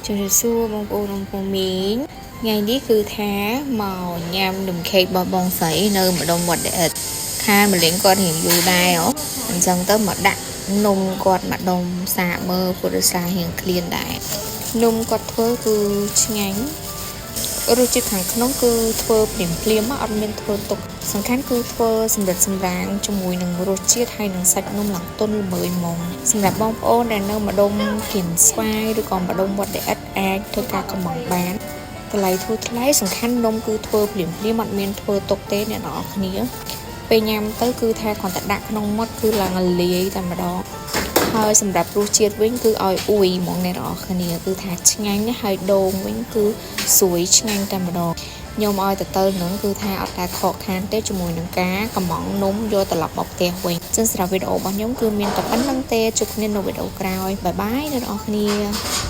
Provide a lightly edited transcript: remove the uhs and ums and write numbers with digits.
ជំរាបសួរបងប្អូនអ៊ំពូមីងថ្ងៃនេះគឺថាមកញ៉ាំនំខេករបស់បងស្រីនៅម្ដុំវត្តដេអិតខានមលៀងគាត់រៀងយូរដែរហ៎អញ្ចឹងទៅមកដាក់នំគាត់ម្ដុំសាកមើលពុទ្ធសារៀងឃ្លានដែរនំគាត់ធ្វើគឺឆ្ងាញ់រសជាតិខាងក្នុងគឺធ្វើភ្លាមភ្លាមអត់មានធ្វើទុកសំខាន់គឺធ្វើសម្រិតសម្រាងជាមួយនឹងរសជាតិហើយនឹងសាច់នំឡើងទន់ល្មើយហ្មងសម្រាប់បងប្អូនដែលនៅម្ដុំគៀនស្វាយឬក៏ម្ដុំវត្តដេអិតអាចធ្វើការកម្មង់បានតម្លៃធូរថ្លៃសំខាន់នំគឺធ្វើភ្លាមភ្លាមអត់មានធ្វើទុកទេអ្នកនរគ្នាពេលញ៉ាំទៅគឺថាគ្រាន់តែដាក់ក្នុងមាត់គឺឡើងលាយតែម្ដងហើយសម្រាប់រសជាតិវិញគឺឲ្យអ៊ុយហ្មងអ្នកនរគ្នាគឺថាឆ្ងាញ់ណាស់ហើយដូងវិញគឺស្រួយឆ្ងាញ់តែម្ដងខ្ញុំឲ្យទៅទៅនឹងគឺថាអត់តែខកខានទេជាមួយនឹងការកម្មង់នំយកត្រឡប់មកផ្ទះវិញចឹងសម្រាប់វីដេអូរបស់ខ្ញុំគឺមានតែប៉ុណ្្នឹងទេជួបគ្នានៅវីដេអូក្រោយ bye bye អ្នកនរគ្នា។